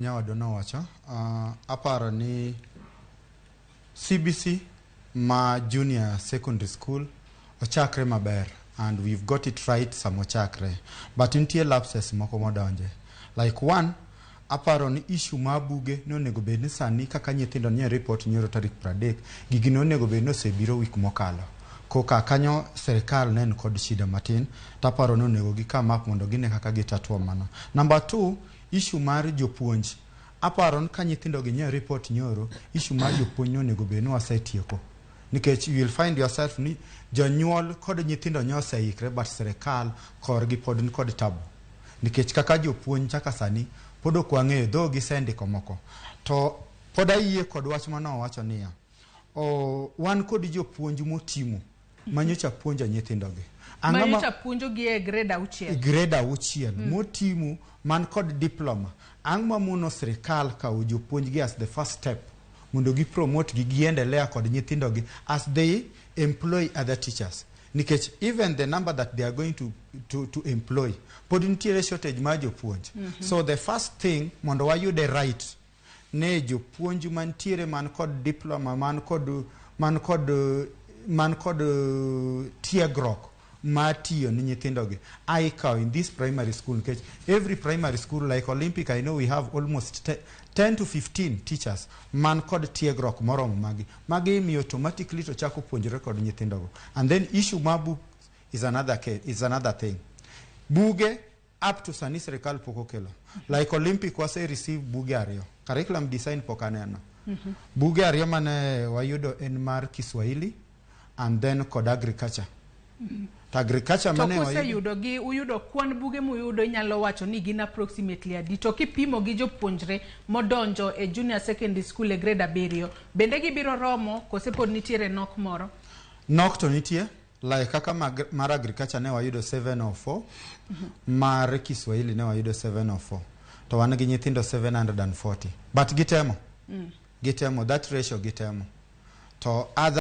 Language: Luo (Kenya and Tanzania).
Nyawadwa nowacho, aparo ni CBC ma junior secondary school ochakre maber and we've got it right sama ochakre, but nitie lapses moko modonje. Like one, aparo ni issue mar buge ne onego bed ni sani kaka nyithindo nie report nyoro tarik 30, gigi ne onego bed ni osebiro wik mokalo. Koka kanyo sirikal ne en kod shida matin, taparo ni onego gi come up mondo gine kaka gitatua mano. Number two, issue mar jopuonj. Aparo ni ka nyithindo gi nye report nyoro, issue mar jopuonj ne onego bed ni wasetieko. Nikech you will find yourself ni jonyuol kod nyithindo nyo oseikre, but sirikal korgi pod ni kod tabu. Nikech kaka jopuonj chaka sani pod ok wang'eyo dho gisendiko moko. To pod ayie kod wach mane owacho niya, o, wan kod jopuonj motimo manyocha puonjo nyithindogi. Ang'o ma- Manyocha puonjogi e grade 6. Grade 6 motimu man kod diploma. Ang' mamono sirikal kawo jopuonj gi as the first step mondo gi promote gi, giendelea kod nyithindogi as they employ other teachers, nikech even the number that they are going to employ, pod nitiere shortage mar jopuonj. So the first thing mondo wayude right ne jopuonj mantiere man kod diploma, man kod tiegruok mar tiyo ni nyithindogi aikawo in this primary school, nikech every primary school like Olympic, I know we have almost 10 to 15 teachers man kod tiegruok moromo. Magi imiyo automatically to chako puonjore kod nyithindogo. And then issue mar book is another case, is another thing. Buge up to sani sirikal pok okelo. Like Olympic wase receive buge ariyo, curriculum design pok aneno. Buge ariyo mane wayudo en mar Kiswahili and then kod agriculture. To agriculture To mane wayudo kuseyudo gi, uyudo kwan buge muyudo, inyalo wacho ni gin approximately adi? To kipimo gi jopuonjre modonjo e junior secondary school e grade 7, bende gibiro romo kose pod nitiere nok moro? Nok to nitie. Like kaka mar agriculture ne wayudo 704, mar Kiswahili ne wayudo 704, to wan gi nyithindo 740, but gitemo, gitemo that ratio, gitemo to other